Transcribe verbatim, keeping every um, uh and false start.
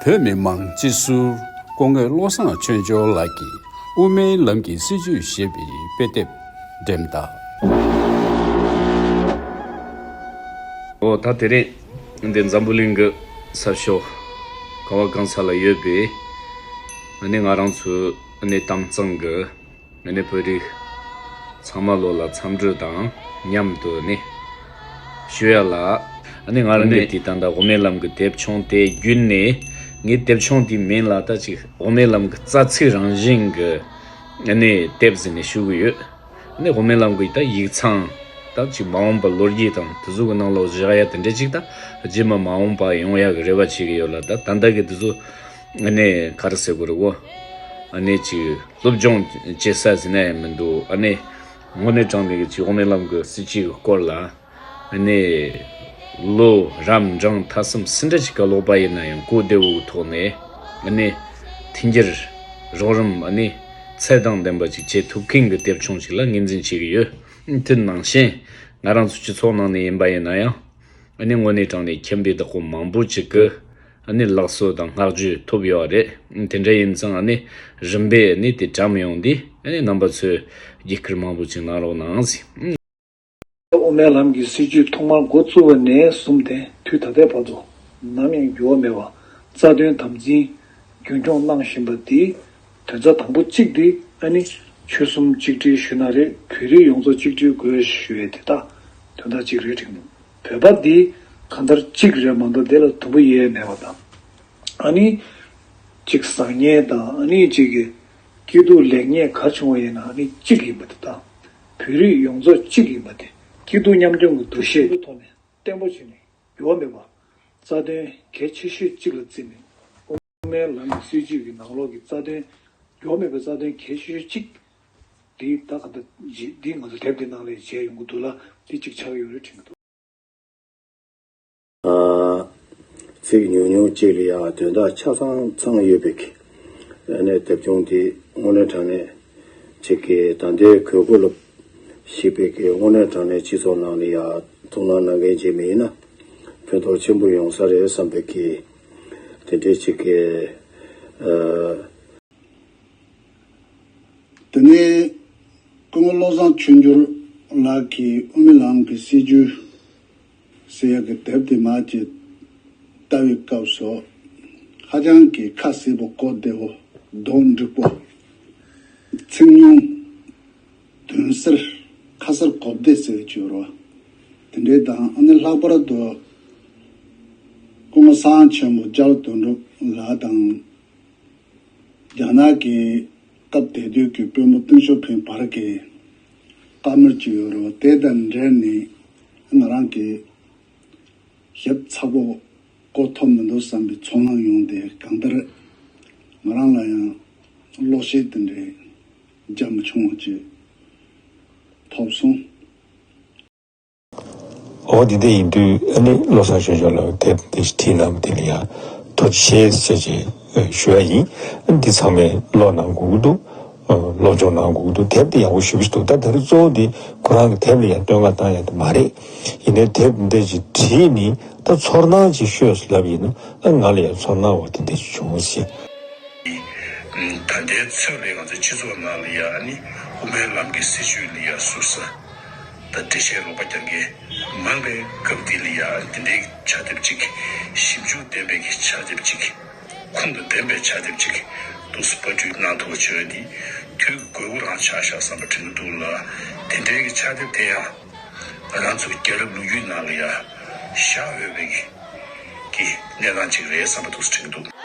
བོད་མི་མང་སྤྱི་ཟུར་སྐུ་ངོ་བློ་བཟང་ཆོས་འབྱོར་ལགས་ཀྱིས་དབུ་མའི་ལམ་གྱི་སྲིད་བྱུས་ཞེས་པའི་དཔེ་དེབ་འགྲེམས་སྟེ། འོ་ད་དེ་རིང་འདི་འཛམ་བུ་གླིང་གི་ས་ཕྱོགས་ག་བ་གང་ས་ལ་ཡོད་པའི་ཨ་ནི་ང་རང་ཚོའི་ཨ་ནི་དམ་གཙང་གི་ཨ་ནི་བོད་རིགས་ཚང་མ་ལོ་ལ་འཚམས་འདྲི་དང་མཉམ་དུ་ནི་ཞུ་ཡ་ལ། ཨ་ནི་ང་རང་ནི་དེ་ད་ལྟ་དབུ་མའི་ལམ་གྱི་དེབ་ཆུང་དེ་བརྒྱུད་ནས་ངའི་དེབ་ཆུང་དེའི་མིང་ལ་ད་ཅིག་དབུ་མའི་ལམ་གྱི་རྩ་ཚིག་རང་བཞིན་གྱི་ཨ་ནི་དེབ་ཟེར་ནས་ཞུ་གི་ཡོད། ཨ་ནི་དབུ་མའི་ལམ་གྱི་ད་ཡིག་ཚང་ད་ཅིག་མ་འོངས་པ་ལོ་རྒྱུས་དང་དེ་ཚོ་གི་ནང་ལོགས་བཞག་ཡ་དེ་འདྲ་ཅིག་ད་རྗེས་མ་མ་འོངས་པ་ཡོང་ཡ་གི་རེ་བ་བྱེད་ཀྱི་ཡོད་ལ། ད་ད་ལྟ་གི་དེ་ཚོ་ཨ་ནི་ག་རེ་ཟེར་དགོས་རེད་གོ། ཨ་ནི་ཅིག་སློབ་སྦྱོང་བྱེད་ས་ཟེར་ན་ཡང་མི་འདུག་ཨ་ནི་དངོས་གནས་དྲང་གནས་ཀྱི་ཅིག་དབུ་མའི་ལམ་གྱི་སྲིད་བྱུས་ཀྱི་སྐོར་ལ་ཨ་ནི་ལོ་རབས་གྲངས་ཐ་གསུམ་ཟིན་འདྲ་ཅིག་ག་ལོག་པ་ཡིན་ན་ཡང་གོ་བདེ་བོའི་ཐོག་ནས་ཨ་ནི་མཐུན་འགྱུར་རོགས་རམ་ཨ་ནི་ཚད་དང་ལྡན་པ་ཅིག་བྱེད་ཐུབ་མཁན་གྱི་དེབ་ཆུང་ཅིག་ལ་ངོས་འཛིན་བྱེད་ཀྱི་ཡོད། དེ་ནང་བཞིན་ང་རང་ཚོ་སྤྱི་ཚོགས་ནང་ནས་ཡིན་པ་ཡིན་ན་ཡང་ཨ་ནི་དངོས་གནས་དྲང་གནས་ཁྱིམ་པའི་བདག་པོ་མང་པོ་ཅིག་གི་ཨ་ནི་ལག་གསོལ་དང་བསྔགས་བརྗོད་ཐོབ་ཡོད་རེད། དེ་འདྲ་ཡིན་ཙང་ཨ་ནི་རིམ་པས་ཨ་ནི་དེ་བཀྲམ་ཡོང་དུས་ཨ་ནི་རྣམ་པ་ཚོས་རྒྱབ་སྐྱོར་མང་པོ་ཅིག་གནང་རོགས་གནང་ཟེར། དབུ་མའི་ལམ་གྱི་སྲིད་བྱུས་ཐོག་མར་འགོ་བཙུགས་པ་ནས་བཟུང་སྟེ་དུས་ད་ལྟའི་བར་དུ་ནམ་ཡང་འགྱུར་བ་མེད་པར་རྩ་དོན་དམ་འཛིན་རྒྱུན་འཁྱོངས་གནང་བཞིན་པ་འདི། དོན་རྩ་དང་པོ་གཅིག་འདི་ཨ་ནི་ཆོལ་གསུམ་གཅིག་སྒྲིལ་ཞུ་ན་རེད། བོད་རིགས་ཡོངས་རྫོགས་གཅིག་སྒྲིལ་དགོས་ཞུ་ཡས་དེ་དག་དོན་དག་གཅིག་རེད་དྲན་གྱི་འདུག་བོད་པ་འདི་གང་ལྟར་གཅིག་རེད་མ་གཏོགས་དེ་ལ་དུམ་བུ་ཡས་མེད་པ་དང་། ཨ་ནི་གཅིག་བཟང་ངན་དང་ཨ་ནི་གཅིག་གི་སྐྱིད་སྡུག་ལེགས་ཉེས་ག་བྱུང་བ་ཡིན་ན་ཨ་ནི་གཅིག་ཡིན་པ་དེ་དང་། བོད་རིགས་ཡོངས་རྫོགས་གཅིག་ཡིན་པ་དེ་སྐྱིད་སྡུག་མཉམ་སྐྱོང་གི་འདུ་ཤེས་ཀྱི་ཐོག་ནས་བརྟན་པོ་བྱས་ནས་འགྱུར་བ་མེད་པ་རྩ་དོན་གལ་ཆེ་ཤོས་གཅིག་ལ་བརྩིས་ནས་དབུ་མའི་ལམ་གྱི་སྲིད་བྱུས་ཀྱི་ནང་ལོགས་ཀྱི་རྩ་དོན་འགྱུར་བ་མེད་པའི་རྩ་དོན་གལ་ཆེ་ཤོས་གཅིག་འདི་ད་ག་འདི་འདི་ང་ཚོ་དེབ་འདི་ནང་ལ་མཇལ་ཡོང་གི་འདུག་ལ། འདི་གཅིག་ཆགས་ཡོད་རེད་དྲན་གྱི་འདུག་ཚིག་ཉུང་ཉུང་གཅིག་ལ་ཡང་དོན་དག་ཆ་ཚང་ཚང་ཡོད་པའི་གི་ཨ་ནི་དེབ་ཆུང་དེ་དངོས་གནས་དྲང་གནས་ཅིག་གི་ད་ལྟའི་དགོས་མཁོ་ལ་གཞིགས་པའི་གི་དངོས་གནས་དྲང་གནས་སྤྱི་ཚོགས་ནང་ལ་ཡང་ཐུགས་སྣང་གནང་མཁན་ཅིག་མིན་ན་ཕན་ཐོགས་ཆེན་པོ་ཡོང་ས་རེད་བསམ་པའི་གི་དེ་འདྲའི་ཅིག་གི་ཨ། དེ་ནས་སྐུ་ངོ་བློ་བཟང་ཆོས་འབྱོར་ལགས་ཀྱིས་དབུ་མའི་ལམ་གྱི་སྲིད་བྱུས་ཟེར་ཡག་གི་དེབ་དེ་མར་ཅིག་ལྟ་བའི་སྐབས་སུ་ཧ་ཅང་གི་ཁ་གསལ་པོ་གོ་བདེ་བོ་མདོག་འགྲིག་པོ་ཚིག་ཉུང་དོན་གསལ་ཁ་གསལ་གོ་བདེ་ཟེར་བའི་ཅིག་ཡོད་རེད་བ། དེ་འདྲའི་དང་ཨ་ནི་ལྷག་པར་དུ་སྐུ་ངོ་གསང་ཆེན་པོ་རྒྱ་ལོ་དོན་གྲུབ་ལགས་དང་། རྒྱ་ནག་གི་སྐབས་དེ་དུས་ཀྱི་དཔོན་པོ་ཏེང་ཞའོ་ཕིང་བར་གྱི་བཀའ་མོལ་ཅིག་ཡོད་རེད་བ། དེ་དང་འབྲེལ་ནས་ང་རང་གི་ཞིབ་ཚགས་པོ་གོ་ཐུབ་མི་འདུག་བསམ་པའི་ཚོར་སྣང་ཡོང་སྟེ། གང་ལྟར་ང་རང་ལ་ཡང་བློ་ཤེད་དེ་འདྲའི་རྒྱ་མི་ཆུང་བ་ཅིག་ཐོབ་སོང་། འོ་འདི་འདྲ་ཡིན་དུས་ཨ་ནི་བློ་བཟང་ཆོས་འབྱོར་ལགས་དེབ་འདི་བྲིས་གནང་བ་དེ་ལ་ཡང་ཐུགས་རྗེ་ཆེ་ཟེར་ཅིག་ཞུ་ཡ་ཡིན། ཨ་ནི་འདི་ཚང་མས་ཀློག་གནང་དགོས་ཀྱི་འདུག་སློབ་སྦྱོང་གནང་དགོས་ཀྱི་འདུག་དེབ་འདི་ཡག་པོ་ཞེ་པོ་ཞིག་འདུག་ད་དེ་རིང་གཙོ་བོ་འདི་ཁོ་རང་གི་དེབ་ལ་ཡང་བསྟོད་བསྔགས་བཏང་ཡ་དེ་མ་རེད། ཡིན་ནའི་དེབ་འདི་ཅིག་བྲིས་ནས་ད་ཚོར་སྣང་ཅིག་ཤོད་ལབ་ཡིན་ན་ཨ་ང་ལ་ཡང་ཚོར་སྣང་འོ་དེ་འདྲ་ཞིག་བྱུང་ཟེར། ད་ལྟའི་ཚོད་ལས་ང་ཚོའི་སྤྱི་ཚོགས་ནང་ལ་ཡ་ཨ་ནི་དབུ་མའི་ལམ་གྱི་སྲིད་བྱུས་ལ་ཡ་ཟུར་ཟ་ད་འགྲེལ་བཤད་རོགས་པ་རྒྱག་མཁན་མང་བའི་སྐབས་འདི་ལ་ཡ་འདི་འདྲའི་ཕྱག་དེབ་ཅིག་ཞིབ་འཇུག་ལྡན་པའི་གི་ཕྱག་དེབ་ཅིག་ཁུངས་དང་ལྡན་པའི་ཕྱག་དེབ་ཅིག་ཏོག་ཙམ་པར་སྐྲུན་གནང་ཐུབ་པ་བྱས་འདི་དུས་ཀྱི་དགོས་མཁོ་རང་ཆགས་ཤག་བསམ་པ་དྲན་གྱི་འདུག་ལ། དེ་འདྲའི་གི་ཕྱག་དེབ་དེ་ཡང་ང་རང་ཚོ་རྒྱལ་རབས་ལོ་རྒྱུས་ནང་ལ་ཡ་བཞག་འོས་པའི་གི་གི་གནས་སྟངས་ཅིག་རེད་བསམ་པ་ཏོག་ཙམ་དྲན་གྱི་འདུག